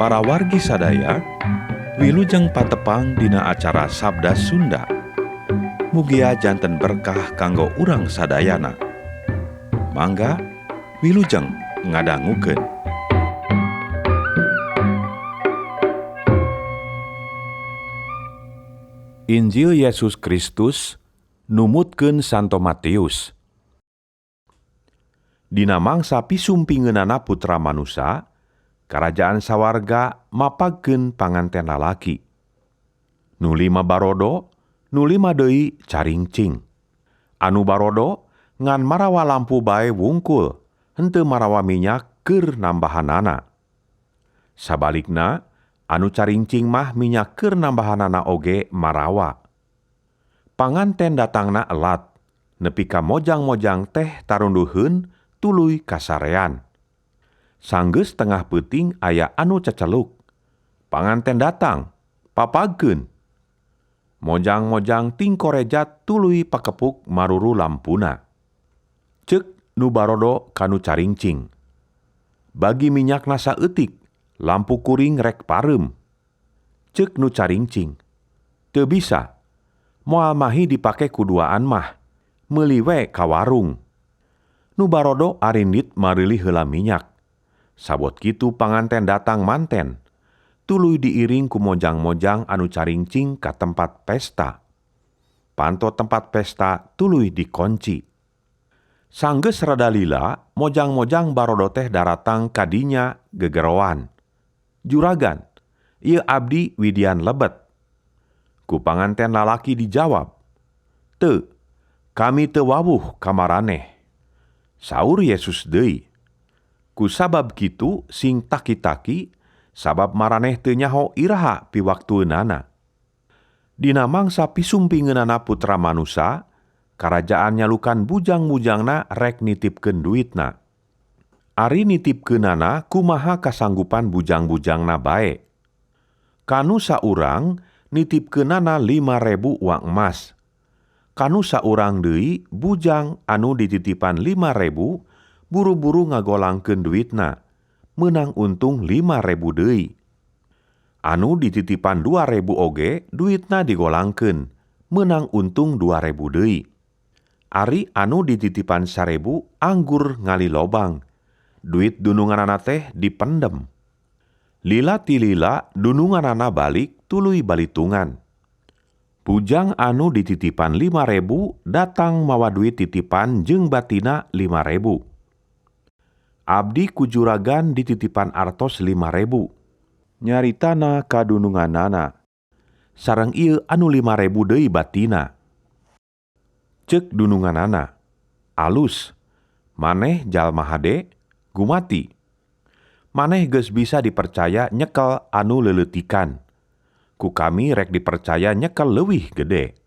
Para wargi sadaya, wilujeng patepang dina acara Sabda Sunda. Mugia janten berkah kanggo urang sadayana. Mangga wilujeng ngadangukeun. Injil Yesus Kristus numutkeun Santo Matius. Dina mangsa pisumpingeunana Putra Manusa, Karajaan sawarga mapagkeun panganten lalaki. Nu lima barodo, nu lima deui caringcing. Anu barodo ngan marawa lampu bae wungkul, henteu marawa minyak keur nambahanana. Sabalikna, anu caringcing mah minyak keur nambahanana oge marawa. Panganten datangna elat, nepi ka mojang-mojang teh tarunduheun tuluy kasarean. Sanggeus tengah peuting aya anu ceceluk. Panganten datang, papagkeun. Mojang-mojang tingkorejat tuluy pakepuk maruru lampuna. Ceuk nu barodo ka nu caringcing. Bagi minyakna saeutik, lampu kuring rek pareum. Ceuk nu caringcing. Teu bisa, moal mahi dipake ku duaan mah, meuli we ka warung. Nu barodo arindit mareuli heula minyak. Sabot kitu panganten datang manten, tuluy diiring ku mojang-mojang anu caringcing ka tempat pesta. Panto tempat pesta tuluy dikonci. Sanggeus rada lila, mojang-mojang barodo teh daratang ka dinya gegeroan. Juragan, ieu abdi widian lebet. Ku panganten lalaki dijawab, "Teu, kami teu wawuh ka maraneh." Saur Yesus deui, "Ku sabab kitu sing taki-taki, sabab maraneh teu nyaho iraha piwaktueunana." Dina mangsa pisumpingeunana Putra Manusa, karajaan nyalukan bujang-bujangna rek nitipkeun duitna. Ari nitipkeunana kumaha kasanggupan bujang-bujangna bae. Kanu saurang nitipkeunana 5.000 uang emas. Kanu saurang deui bujang anu dititipan 5.000 buru-buru ngagolangkeun duitna, meunang untung 5.000 deui. Anu dititipan 2.000 oge duitna digolangkeun, meunang untung 2.000 deui. Ari anu dititipan 1.000 anggur ngali lobang, duit dununganana teh dipendem. Lila ti lila dununganana balik tuluy balitungan. Bujang anu dititipan 5.000 datang mawa duit titipan jeung batina 5.000. Abdi ku juragan dititipan artos 5.000. Nyaritana ka dununganana. Sareng ieu anu 5.000 deui batina. Ceuk dununganana, "Alus, maneh jalma hade, gumati. Maneh geus bisa dipercaya nyekel anu leuleutikan. Ku kami rek dipercaya nyekel leuwih gede.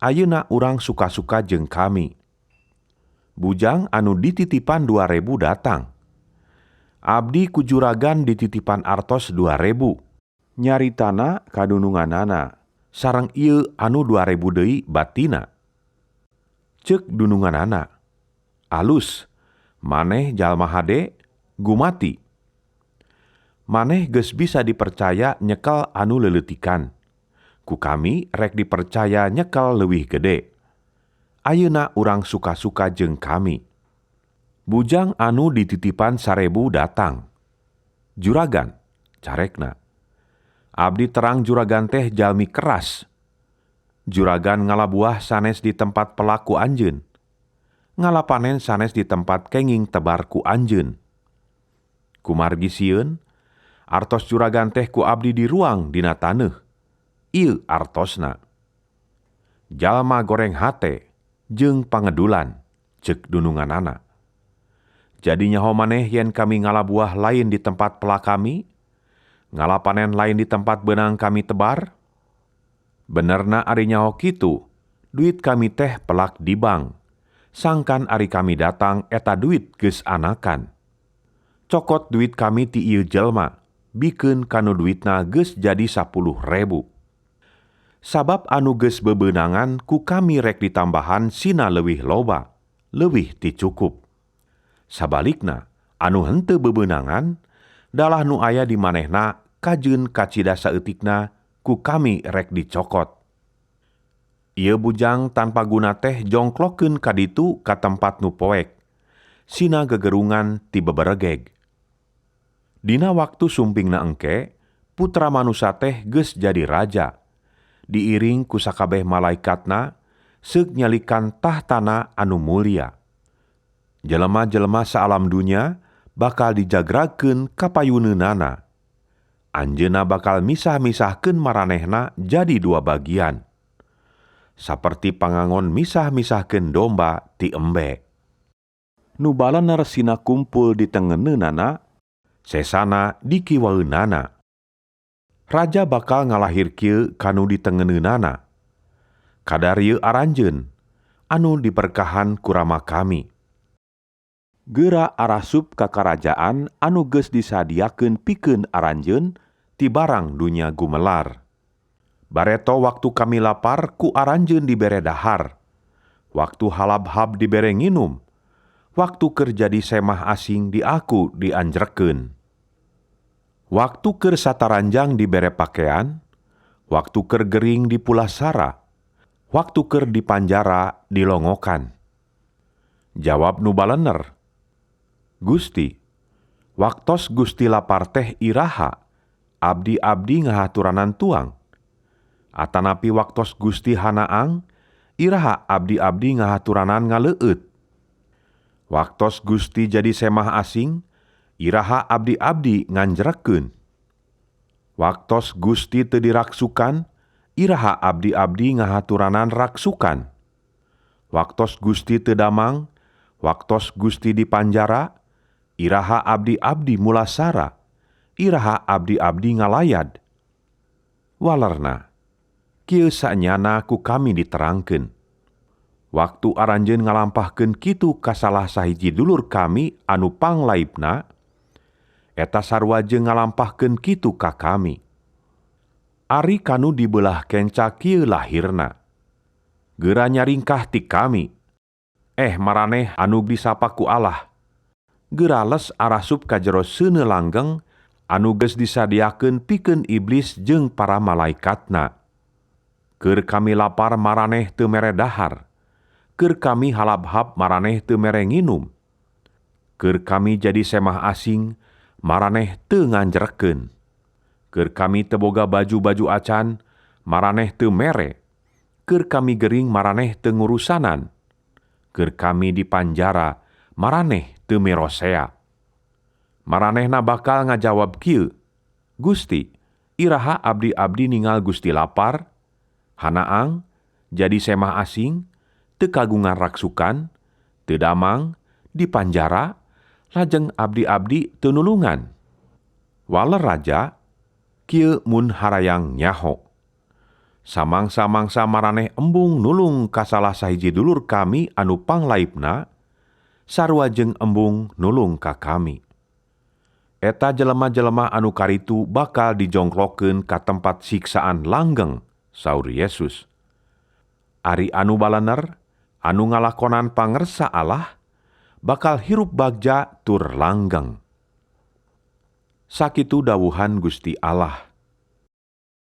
Ayeuna urang suka-suka jeung kami." Bujang anu dititipan 2.000 datang. Abdi ku juragan dititipan artos 2.000. Nyaritana ka dununganana, sareng ieu anu 2.000 deui batina. Ceuk dununganana, "Alus, maneh jalma hade, gumati. Maneh geus bisa dipercaya nyekel anu leuleutikan. Ku kami rek dipercaya nyekel leuwih gede. Ayeuna urang suka-suka jeung kami." Bujang anu dititipan 1.000 datang. "Juragan," carekna, "abdi terang juragan teh jalmi keras. Juragan ngalabuah sanes di tempat pelaku anjeun, ngalapanen sanes di tempat kenging tebar ku anjeun. Kumargi sieun, artos juragan teh ku abdi diruang dina taneuh. Ieu artosna." "Jalma goreng hate jeung pangedulan," ceuk dununganana. "Jadi nyaho maneh yen kami ngalabuah lain di tempat pelak kami, ngalapanen lain di tempat beunang kami tebar? Benerna ari nyaho kitu, duit kami teh pelak di bank. Sangkan ari kami datang eta duit geus anakan. Cokot duit kami ti ieu jelma, bikeun kanu duitna geus jadi 10.000. Sabab anu geus bebeunangan ku kami rek ditambahan sina leuwih loba, leuwih ti cukup. Sabalikna, anu henteu bebeunangan, Dalah nu aya di manehna kajeun kacida saeutikna ku kami rek dicokot. Ieu bujang tanpa guna teh jongklokeun ka ditu ka tempat nu poek. Sina gegerungan ti beberegeg. Dina waktu sumpingna engke, putra manusa teh geus jadi raja. Diiring ku sakabeh malaikatna, seuk nyalikan tahtana anu mulia. Jelema-jelema saalam dunya bakal dijagrakeun kapayuneunana. Anjeunna bakal misah-misahkeun maranehna jadi dua bagian. Saperti pangangon misah-misahkeun domba ti embe. Nu balener sina kumpul di tengeneunana, sesana di kiwaeunana. Raja bakal ngalahir kieu kanu di tengeneunana. Kadar ieu aranjeun, anu diberkahan ku Rama kami. Geura arasup ka karajaan anu geus disadiakeun pikeun aranjeun ti barang dunya gumelar. Bareto waktu kami lapar ku aranjeun dibere dahar. Waktu halab-hab dibere nginum. Waktu keur jadi semah asing di aku dianjrekeun. Waktu keur sataranjang dibere pakean, waktu keur gering dipulasara, waktu keur dipanjara dilongokan. Jawab nu balener, Gusti, waktos Gusti lapar teh iraha, abdi-abdi ngahaturanan tuang. Atanapi waktos Gusti hanaang, iraha abdi-abdi ngahaturanan ngaleueut. Waktos Gusti jadi semah asing, iraha abdi-abdi nganjrekeun. Waktos Gusti teu diraksukan, iraha abdi-abdi ngahaturanan raksukan. Waktos Gusti teu damang, waktos Gusti dipanjara, iraha abdi-abdi mulasara, iraha abdi-abdi ngalayad. Walerna, kieu sanyana ku kami diterangkeun. Waktu aranjeun ngalampahkeun kitu ka salah sahiji dulur kami anu panglaibna, eta sarua jeung ngalampahkeun kitu ka kami. Ari kanu dibelah kenca kieu lahirna. Geura nyaringkah ti kami. Maraneh anu disapa ku Allah. Geura les arasup ka jero seuneu langgeng anu geus disadiakeun pikeun iblis jeung para malaikatna. Keur kami lapar maraneh teu mere dahar. Keur kami halab-hab maraneh teu mere nginum. Keur kami jadi semah asing maraneh teu nganjrekeun. Keur kami teu boga baju-baju acan maraneh teu mere. Keur kami gering maraneh teu ngurusanan. Keur kami dipanjara maraneh teu merosea. Maranehna bakal ngajawab kieu, Gusti, iraha abdi-abdi ningal Gusti lapar, hanaang, jadi semah asing, teu kagungan raksukan, teu damang, dipanjara, lajeng abdi-abdi teu nulungan. Waler raja, kieu mun harayang nyaho. Samangsa-mangsa maraneh embung nulung ka salah sahiji dulur kami anu panglaibna, sarua jeung embung nulung ka kami. Eta jelema-jelema anu karitu bakal dijongklokeun ka tempat siksaan langgeng, saur Yesus. Ari anu balener, anu ngalakonan pangersa Allah, bakal hirup bagja tur langgeng. Sakitu dawuhan Gusti Allah.